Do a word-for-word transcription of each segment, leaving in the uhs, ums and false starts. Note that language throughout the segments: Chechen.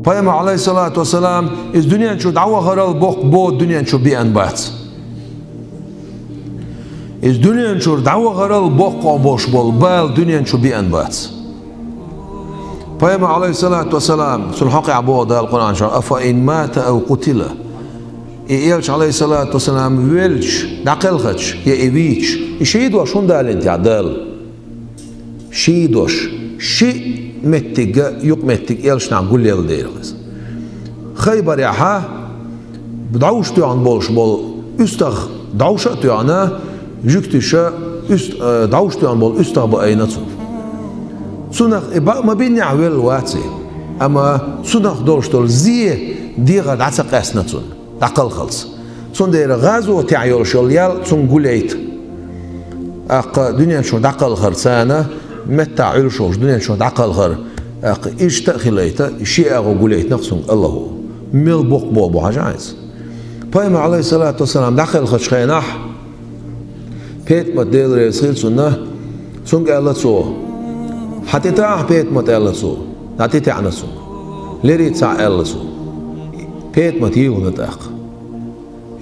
Пайхамар, Ӏалайхиссалату вассалам, из дуьнен чу дӀавахарал боккха бо дуьнен чу беана бац. Из дуьнен чура дӀавахарал боккха болуш болу бала дуьнен чу беана бац. Пайхамар, Ӏалайхиссалату вассалам, цунна хьокъехь боху Дала Къуръан чохь: «Афа ин мата ав къутила». И элча, Ӏалайхиссалату вассалам, велча, дӀакхелхича, я и вийча, и ший дош хӀунда далийна техьа Дала? Ший дош, шиъ меттиг а, юкъаметтиг а элчанах гулъелла дера иза. Хайбарехьа дӀовш тоьхна болуш болу уьстагӀ, дӀовш а тоьхна, жуьгтиша уьст-, э, дӀовш тоьхна болу уьстагӀ баийна цунна. Цунах и баа ма бинехь велла вац и, амма цунах долуш долу зе дегӀах дӀа ца къаьстина цунна дӀакхалхалц. Цундела гӀазотехь йолуш йолу ял цунна гулъяйта. ТӀаккха дуьнен чу дӀакхалхар царна, меттахь Ӏуьллуш волуш дуьнен чу дӀакхалхар, тӀаккха иштта а хилийта, шен агӀо гулъяйтина цунна Аллахо. Мел боккха бо бу хьажа хьайца. Пайхамар, Ӏалайхиссалату вассалам, дӀакхелхачу хенахь, ПетӀамат, Дела реза хила цунна, цуьнга аьлла цо: «Хьан тӀе таӀахь, ПетӀамат», аьлла цо, дӀа тӀе таьӀна цунна. Леррина цхьаъ аьлла цо. ПетӀамат йилхина тӀаккха.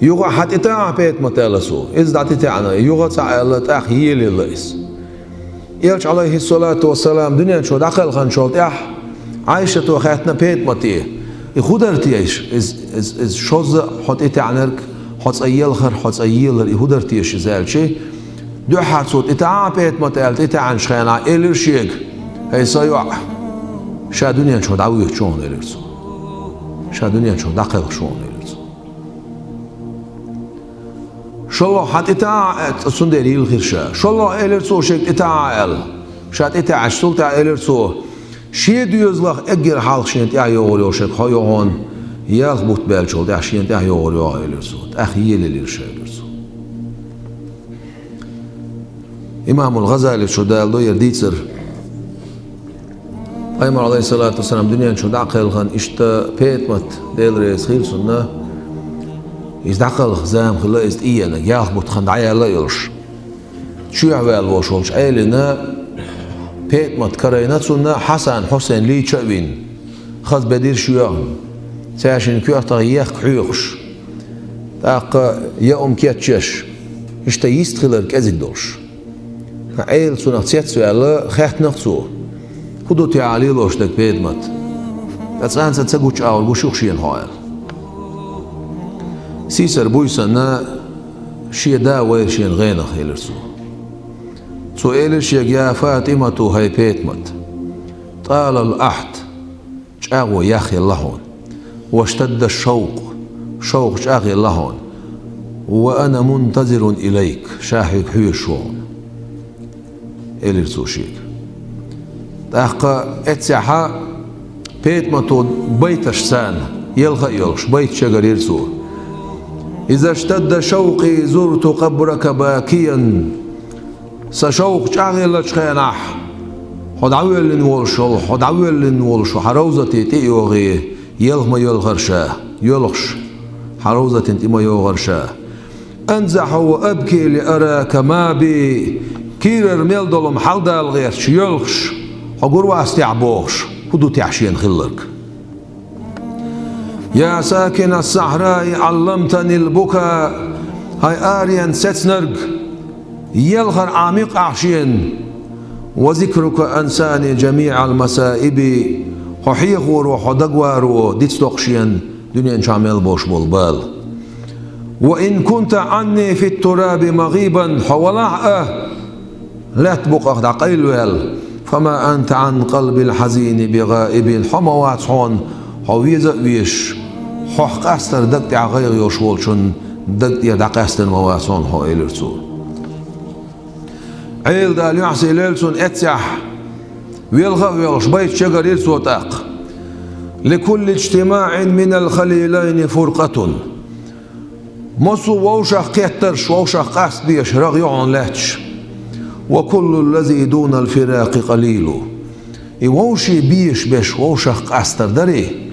Юха: «Хьан тӀе таӀахь, ПетӀамат», аьлла цо. Иза дӀа тӀе таьӀна, юха цхьаъ аьлла, тӀаккха йилхилла иза. Элча, Ӏалайхиссалату вассалам, дуьнен чу дӀакхелхинчул тӀаьхьа Ӏайшато хаьттина ПетӀамате: «И хӀун дара теша? Иза, иза, иза шозза а хьо тӀе таьӀнарг, хьо цкъа елхар, хьо цкъа елар, и хӀун дара теша иза?» аьлча, дуьххьара цо: «ТӀе таӀахь, ПетӀамат», аьлла, тӀе таьӀначу хенахь элира шега: «ХӀай сан йоӀ, ша дуьнен чу дӀавоьдуш ву хьуна», элира цо. «Ша дуьнен чу дӀакхелхаш ву хьуна», элира цо. «ШолгӀа хьан тӀе таӀахь», цундела йилхира ша. «ШолгӀа», элира цо шега, «тӀе таӀахь», аьлла. Ша тӀе таьӀча, цул тӀаьхьа элира цо: «Шен доьзалах эггара хьалха шена тӀаьхьа йогӀур йолуш ерг хьо ю хьуна, ялх бутт баьллачул тӀаьхьа шена тӀаьхьа йогӀур йогӀу», элира цо. ТӀаккха елаелира ша, элира цо. Имамул ГӀазалис чу даладо яра дийцар. Пайхамар, Ӏалайхиссалату вассалам, дуьнен чу дӀа а кхелхина, иштта ПетӀамат, Дела реза хила цунна, иза дӀакхалха зама хилла, иза тӀееанарг, ялх бутт хан дӀаяьлла а йолуш. Чоьхьа ваьлла волуш волчу Ӏелина ПетӀамат карийна цунна, Хьасан, Хьусайн лийча а вина, хаза бедарш йоьхна, цаьршиннан коьртах ехк хьоькхуш, тӀаккха яа хӀума кечъеш, иштта йист хилар кӀезиг долуш. Ӏела цунах цецваьлла, хаьттина-кх цо: «ХӀун ду техьа лелош дерг, ПетӀамат? Ткъа цкъа а ца гучуагӀур гуш ю-кх шена хьо», аьлла. Сийсара буьйсанна: «Шен да вайра шена гӀенах», элира цо. Цо элира шега: «Я ФатӀимату, хӀай ПетӀамат, тӀалал Ӏахьд, чӀагӀо яхъелла хьуна, ваштадда шавкъ, шовкъ чӀагӀъелла хьуна, ва ана мунтазирун илайк, ша хьоьга хьоьжуш ву хьуна», элира цо шега. ТӀаккха эццехьа ПетӀамато байташ царна, елха а йолуш, байт чагарйира цо: «Иза штадда шавкъи зурту къабрака бакиян». Сан шовкъ чӀагӀъеллачу хенахь, хьо дӀавоьллина волуш волу, хьо дӀавоьллина волуш волу хьан ровзате тӀе а йогӀий, елха ма йоьлхура ша, йоьлхуш, хьан ровзатана тӀе ма йогӀура ша. «Анзахьу ва абки ли арака ма би», кийрара мел долу-м хьаладала гӀерташ, йоьлхуш, хьо гур вац техьа бохуш, хӀун ду техьа шена хилларг? «Я сакина ас-сахьраи Ӏалламтанил бука», хӀай аренан сецнарг, елхар Ӏамийкъ ахь шена. «Ва зикрука ансани жамиӀал масаиби», хьо хьехоро, хьо дагаваро дицдоккху шена дуьнен чохь мел болуш болу бала. «Ва ин кунта Ӏанни фит-тураби магӀибан», хьо валахь а, лаьтта букъах дӀакъайлаваьлла, «фама анта Ӏан къалбил хьазини би гӀаибин», хьо ма вац хьуна, хьо веза а везаш, хьох къастар даг тӀехь гӀайгӀа йолуш волчун даг тӀера дӀакъаьстина ма вац хьуна хьо, элира цо. Ӏела Дала юьхь сийлойла цунна эццехь, велха а воьлхуш, байт чагарйира цо тӀаккха: «Ликулли иджтимаӀин минал халилайни фуркъатун». Массо а вовшах кхеттарш, вовшах къаста безаш рагӀ ю хьуна лаьтташ. «Ва куллу ллази дунал фиракъи къалилу». И вовшийн безаш берш вовшах къастар дарий,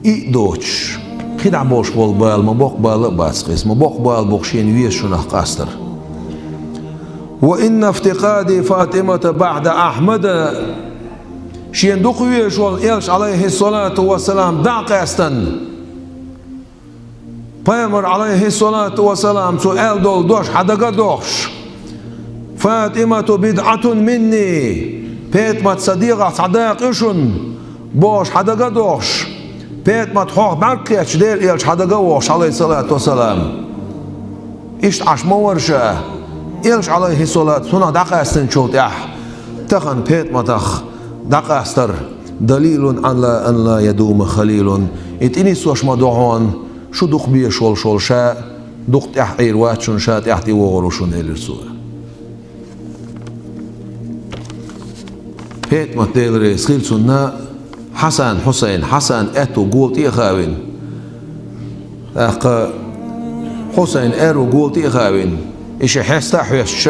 и а доцуш, кхидӀа болуш болу бала ма боккха бала а бац-кх иза, ма боккха бала бу-кх шена везачунах къастар. «Ва инна фтикъади ФатӀимата баӀда Ахьмада». Шена дукха везаш волу Элча, Ӏалайхиссалату вассалам, дӀа а къаьстина, Пайхамар, Ӏалайхиссалату вассалам, цо аьлла долу дош хьан дага а дохуш: «ФатӀимату бидӀатун минни», ПетӀамат сан дегӀах цхьа дакъа ю шуна, бохуш хьан дага а дохуш, ПетӀамат хьох бӀаьрг кхетча, Делан Элча хьан дага а вохуш, Ӏалайхиссалату вассалам. Иштта Ӏаш ма вара ша, Элча, Ӏалайхиссалату, цунах дӀакъаьстинчул тӀаьхьа, тахана ПетӀаматах дӀакъастар: «Далилун Ӏала ан ла ядума халилун». И тӀе нисвеш ма ду хьуна, шу дукха безаш волуш волу ша, дукха тӀаьхьа Ӏийр вац шуна, ша тӀаьхьа тӀевогӀур ву шуна, элира цо. ПетӀамат, Делан реза хила цунна, Хьасан, Хьусайн, Хьасан аьтту гула тӀе а хаавина, тӀаккха Хьусайн аьрру гула тӀе а хаавина, и ши хьеста а хьоьстуш,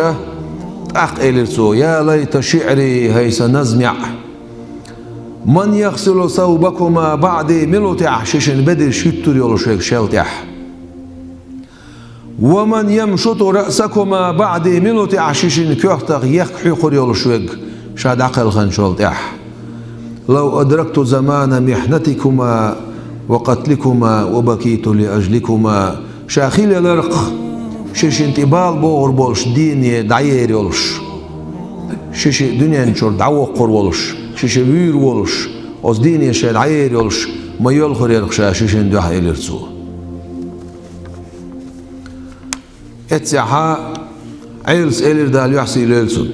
тӀаккха элира цо: «Я лайта шиъри, хӀай сан назмеӀ! Ман яхсилу саубакума баъди», мила ву техьа ши шина бедарш юьттур йолуш верг шел тӀехь? «Ва ман ямшуту раъсакума баъди», мила ву техьа ши шина коьртах ехк хьоькхур йолуш верг ша дӀакхелхинчул тӀаьхьа? «Лав адракту замана михнатикума ва катликума ва бакиту ли ажликума». Ша хилла яларх, ши шина тӀе бала богӀур болуш, дийне дӀаер йолуш, ши ши дуьнен чуьра дӀавоккхур волуш, ши ши вуьйр волуш, оцу дийне шайн дӀаер йолуш, ма йоьлхур ярх ша ши шина дуьхьа, элира цо. Эццехьа Ӏелас элира, Дала юьхь сий лойла цунна: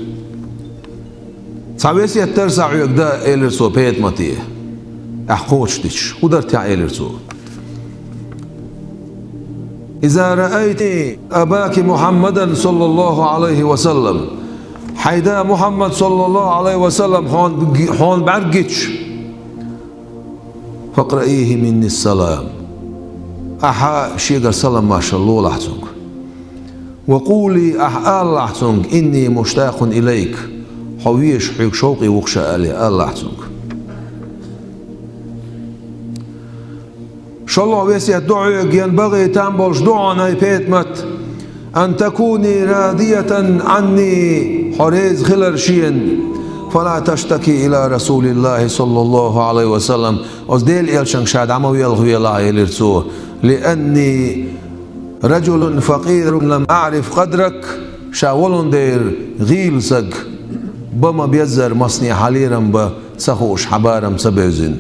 «Цхьа весет дара сан хьоьга дан», — элира цо ПетӀамате, аьхьа кхочушдича. «ХӀун дара техьа?» — элира цо. «Иза раайти абаки Мухьаммадан, саллаллаху Ӏалайхи ва саллам». Хьайн да Мухьаммад, саллаллаху Ӏалайхи ва саллам, хьона, хьона бӀаьрг гича, «Факъраихи минни салам». Ахьа шегара салам-маршалла лолахь цуьнга. «Ва къули», ахьа алалахь цуьнга: «Инни муштакъун илайк». Хьо везаш хьоьга шовкъе ву-кх ша аьлла, алалахь цуьнга. ШолгӀа весет ду хьоьга, янбагӀи, там болуш ду хьуна, хӀай ПетӀамат, «ан такуни радиятан Ӏанни», хьо реза хилар шена, «фала таштаки ила Расулиллахи, саллаллаху Ӏалайхи ва саллам». Оцу Делан Элчанга ша дӀа ма велхавелахь, элира цо, «лианни раджулун факъирун лам аӀриф къадрак». Ша волун дера гӀийла саг, бан ма беззара масане хьан лерам бан ца хууш, хьан барам ца бевзина.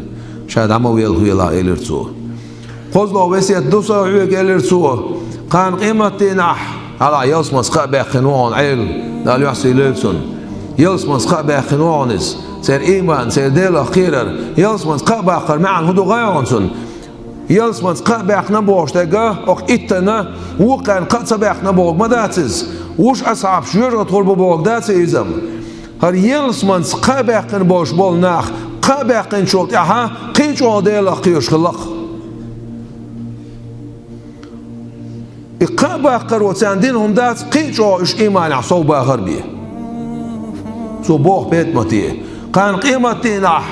Ша дӀа ма велхавелахь, элира цо. КхозлагӀа весет ду сан хьоьга, элира цо, кхана къематдийнахь, хьалха ялсаманица кхаъ баьккхина ву хьуна Ӏела, Дала юьхь сий лойла цунна. Ялсаманица кхаъ баьккхина ву хьуна иза, церан ийман, церан Делах кхерар. Ялсаманица кхаъ баккхар маьӀна хӀун ду хаьий хьуна цунна? Ялсаманица кхаъ баьккхина бохуш дерг, оха иттанна вукхарна кхаъ ца баьккхина бохург ма дац иза. Вуьш асхьабаш жоьжахате гӀур бу бохург дац иза-м. ХӀара ялсаманица кхаъ баьккхина болуш болу нах кхаъ баьккхинчул тӀаьхьа кхин а чӀогӀа Делах кхоьруш хилла-кх. И кхаъ баккхаро царна дина хӀума дац, кхин а чӀогӀа уьш ийманехь совбахар бен. Цо боху ПетӀамате: кхана къематдийнахь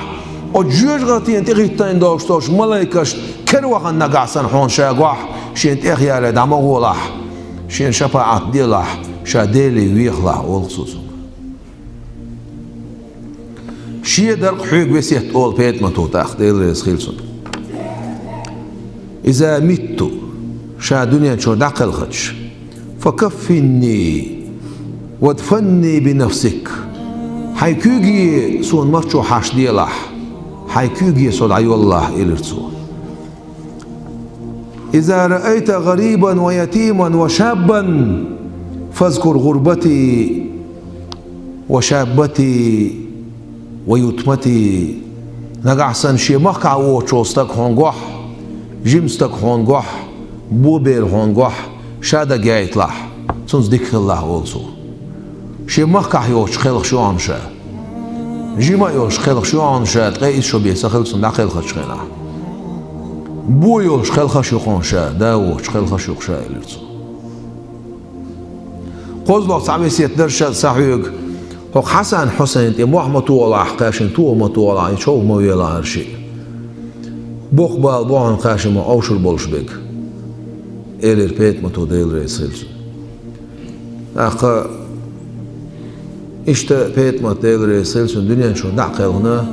оцу жоьжахатина тӀехӀиттийна долуш долчу малайкашна кара вахана нагахь санна хьуна ша гохь, шена тӀехъялий дӀа ма гӀолахь, шена шапаӀат делахь, ша Деле вехалахь, олу-кх цо цуьнга. Шен дара-кх хьоьга весет, олу ПетӀамато тӀаккха, Дела реза хила цунна. Иза митту, ша дуьнен чуьра дӀакхелхича, факаффинни вадфинни бинафсик. Хьайн куьйге суна марчо хьашт делахь, хьайн куьйге со дӀайоллалахь, элира цо. Иза раайта гӀарибан ва ятиман ва шаббан, фазкур гӀурбати ва шаббати ва ютмати. Нагахь санна шен махкахь воцуш волу стаг хьуна гохь, жима стаг хьуна гохь, бобер хьуна гохь, ша дага яйталахь, цуьнца дика хилалахь, олу цо. Шен махкахь йоцуш кхелхаш ю хьуна ша. Жима а йолуш кхелхаш ю хьуна ша, ткъе исс шо бен ца хилла цунна дӀакхелхачу хенахь. Бо йолуш кхелхаш ю хьуна ша, да воцуш кхелхаш ю-кх ша, элира цо. КхозлагӀа цхьа весет дара ша, сан хьоьга, хӀокху Хьасан-Хьусайн тӀе мохь ма тохалахь, кхаьшна тоха ма тохалахь, и чов ма велахь хӀара шиъ. Боккха бала бу хьуна кхаьшна ма овшур болуш берг, элира ПетӀамато, Дела реза хила цунна. ТӀаккха иштта ПетӀамат, Дела реза хила цунна, дуьнен чуьра дӀа а кхелхина,